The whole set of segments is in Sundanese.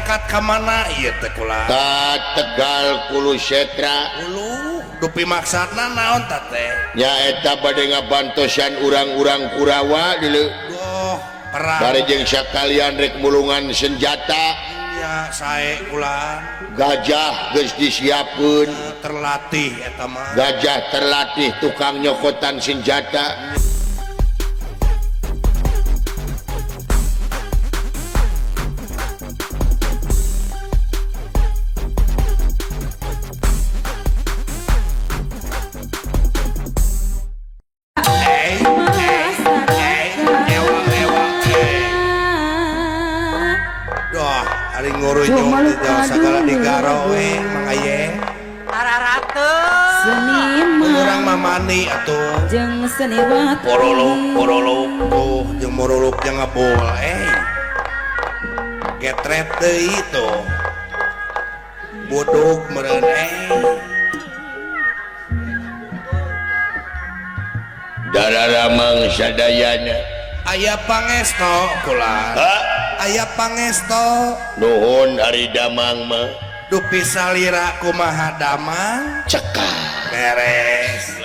Angkat ka mana ieu teh kula? Ka Tegal Kulusetra. Uluh, dupi maksudna naon ta teh? Nyaeta bade ngabantosan urang-urang Kurawa deuleu. Duh, perang. Bari jeung sakalian rek mulungan senjata. Nya sae kula. Gajah geus disiapkeun. Terlatih eta mah. Gajah terlatih tukang nyokotan senjata. Segala digaro we Mang Aye. Urang mah mani atuh. Jeung seniwati. Porolok porolok tuh jeung morolok jeung ngebol eh. Getret deui tuh. Bodog meureun eh. Dararamang sadayana. Aya pangesto kula. Aya pangesto. Nuhun ari damang mah. Dupi salira kumaha damang? Cekak. Beres.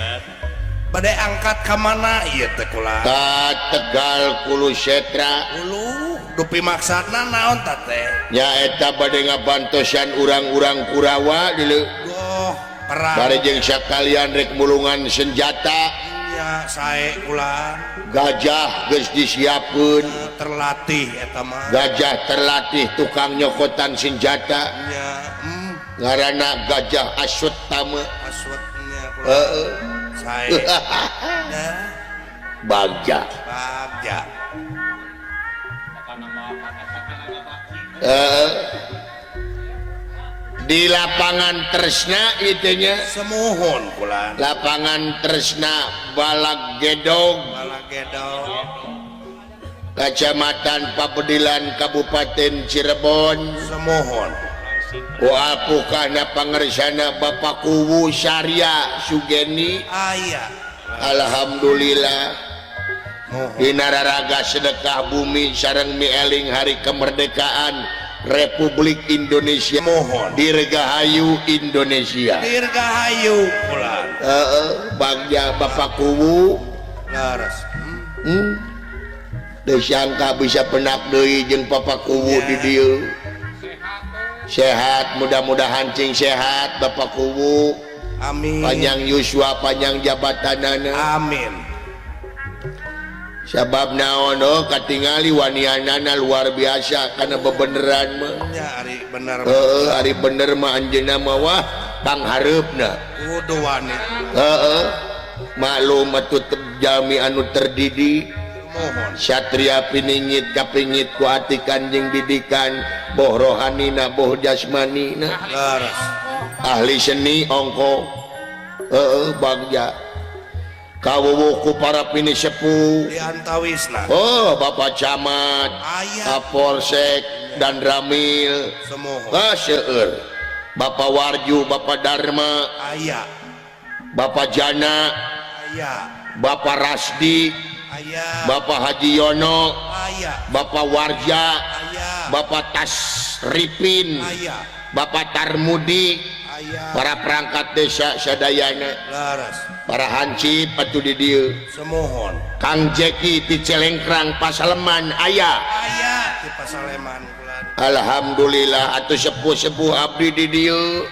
Bade angkat ka mana ieu teh kula? Ka Tegal Kulusetra. Uluh, dupi maksudna naon ta teh? Nyaeta bade ngabantosan urang-urang Kurawa deuleu. Duh, perang. Bari jeung sakalian rek mulungan senjata. Nya sae kula. Gajah geus disiapkeun. Terlatih eta mah. Gajah terlatih tukang nyokotan senjata. Nya, Ngaranna Gajah Aswatama. Aswatnya kula. Heeh. Sae. Bagja. Bagja. Di lapangan Tresna itunya. Semuhun kula. Lapangan Tresna Balak Gedog. Balak Gedog. Kecamatan Pabedilan Kabupaten Cirebon. Semuhun. Ku apukana pangersana Bapak Kuwu Syariah Sugeni. Aya. Alhamdulillah. Muhun. Dina raraga sedekah bumi sareng mieling hari kemerdekaan Republik Indonesia. Mohon. Dirgahayu Indonesia. Dirgahayu kula. Heeh, bagja Bapak Kuwu. Leres. Teu sangka bisa penak deui jeung Bapak Kuwu di dieu. Sehat, mudah-mudahan cing sehat Bapak Kuwu. Amin. Panjang yuswa, panjang jabatanana. Amin. Sabab naon oh katingali wanianana luar biasa karena bebeneran mah. Nya ari bener. Heeh, ari bener mah anjeunna mah wah panghareupna. Kudu wani. Heeh. Maklum atuh jalmi anu terdidik. Mohon. Satria piningit kapingit ku atikan jeung didikan boh rohanina boh jasmanina. Leres. Ahli seni ongko. Heeh, bagja. Kawuwuh ku para pini sepuh. Di antawisna. Oh, Bapak Camat, Aya. Kapolsek dan Ramil. Semohon. Ah, seueur. Bapak Warju, Bapak Dharma, Aya. Bapak Jana, Aya. Bapak Rasdi, Aya. Bapak Haji Yono, Aya. Bapak Warja, Aya. Bapak Tasripin, Aya. Bapak Tarmudi, Aya. para perangkat desa sadayana, Leres. para hansip atuh di dieu. Semohon. Kang Jeki di Celengkrang Pasaleman aya. Aya di Pasaleman kula. Alhamdulillah atuh sepuh-sepuh abdi di dieu.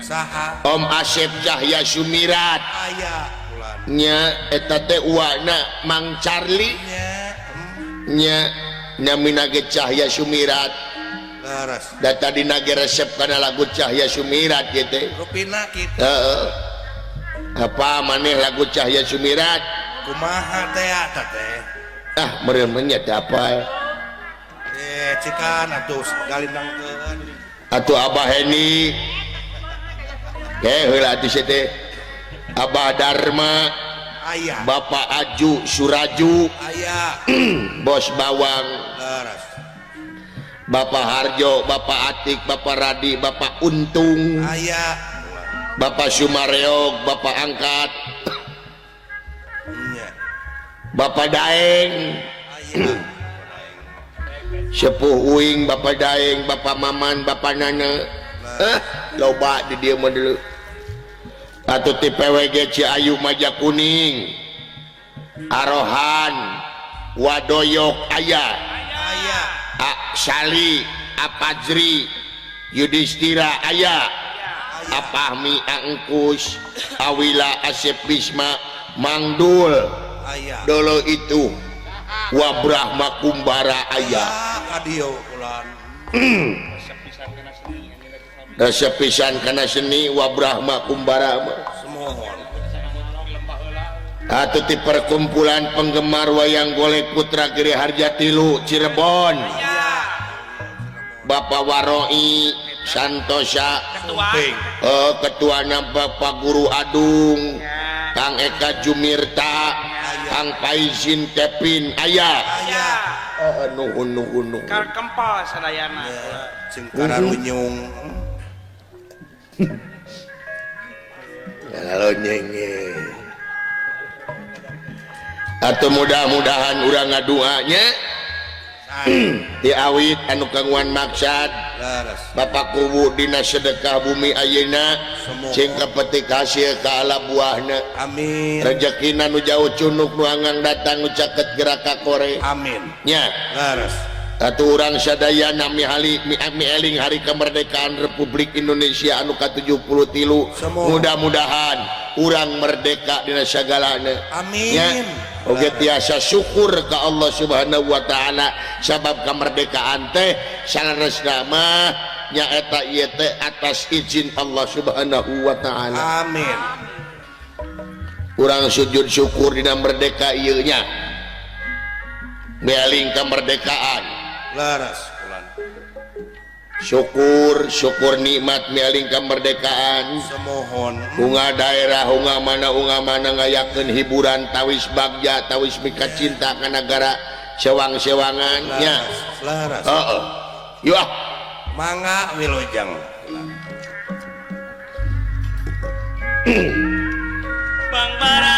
Saha? Om Asep Cahya Sumirat. Aya kula. Nya eta teh uwana Mang Charlie. Nya. Nya namina ge Cahya Sumirat. Leres. Da tadina ge resep kana lagu Cahya Sumirat ieu teh. Rupina kitu. Heeh. Apa maneh lagu Cahya Sumirat? Kumaha teh eta teh? Ah, meureun mah nya teh apa? Cikan atuh galindangkeun. Atuh Abah Heni. Heula atuh sia teh. Abah Dharma, Aya. Bapak Aju Suraju, Aya. Bos Bawang, Leres. Bapak Harjo, Bapak Atik, Bapak Radi, Bapak Untung, Aya. Bapak Sumareog, Bapak Angkat, Nya. Bapak Daeng, Aya. Sepuh uing Bapak Daeng Bapak Maman Bapak Nana loba di dieu mah deuleu atuh ti PWG Ciayu Majakuning Arohan Wadoyok aya Sali Apajri Yudhistira aya Apahmi Angkus Awila Asep Bisma Mangdul dulu itu Wa Brahma Kumbara aya resep pisan kana seni Wa Brahma Kumbara atuh ti perkumpulan penggemar wayang golek Putra Giri Harja Tilu Cirebon Bapak Waroi Santosa Ketua Bapak Guru Adung Kang Eka Jumirta Kang Paizin Kevin aya nuhun nuhun nuhun kempal sadayana jeung kararunyung atau mudah-mudahan urang ngaduanya diawit anu kanguan maksad Bapak Kuwu dina sedekah bumi ayeuna cing kapetik hasil ka ala buahna amin rezekina nu jauh cunuk nu anggang datang nu caket gerak ka kore amin nya leres atuh urang sadayana mieling hari kemerdekaan Republik Indonesia anu ka-73 mudah-mudahan urang merdeka dina sagalana amin nya. Oke tiasa syukur ke Allah Subhanahu wa taala sabab kemerdekaan teh saleresna mah nyaeta ieu teh atas izin Allah Subhanahu wa taala. Amin. Urang sujud syukur dina merdeka ieu nya. Mealing kemerdekaan. Leres kulan. Syukur syukur nikmat mealing kemerdekaan. Semohon unga daerah unga mana ngayakeun hiburan tawis bagja tawis mika cinta ka nagara sewang-sewangan nya leres heeh yuk ah mangga wilujeng Bang Bara.